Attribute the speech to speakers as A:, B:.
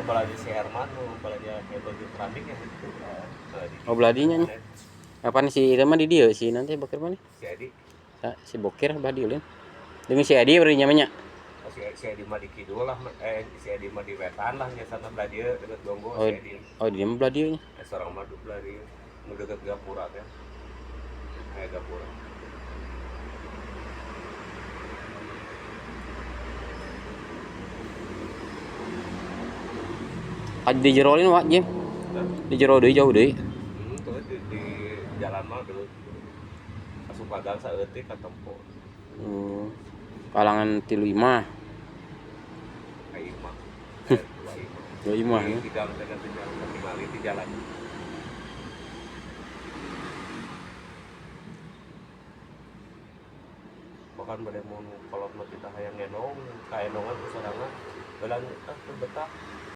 A: Balanja si Herman nu balanja kayak baju keramik ya gitu.
B: Oh, beladinya nya. Kapan si itu mah di dieu si nanti Bokir mah nih?
A: Si Edi.
B: Si Bokir bah diulin. Dengan si Edi beri nyamanya.
A: Oh, si Edi mah di kidul lah, si Edi mah di wetan lah biasana belah dieu deket Donggo
B: Oh,
A: si Edi.
B: oh di dieu mah belah dieu nya.
A: Seorang mah belah dieu nu deket gapura teh. Aya gapura.
B: Di jerolin wak Jim. Di jero deui jauh deui.
A: Tuh di jalan mah dulu. Asup pagang saeutik ka tempo.
B: Kalangan tilu imah.
A: Ka imah. Dua imah.
B: Dua imah.
A: Di gang teh di jalan tingali di jalan. Bahkan bade mun kolot mah kita hayang ngendong, kaendongan ku sorangan, belang ah teu betah.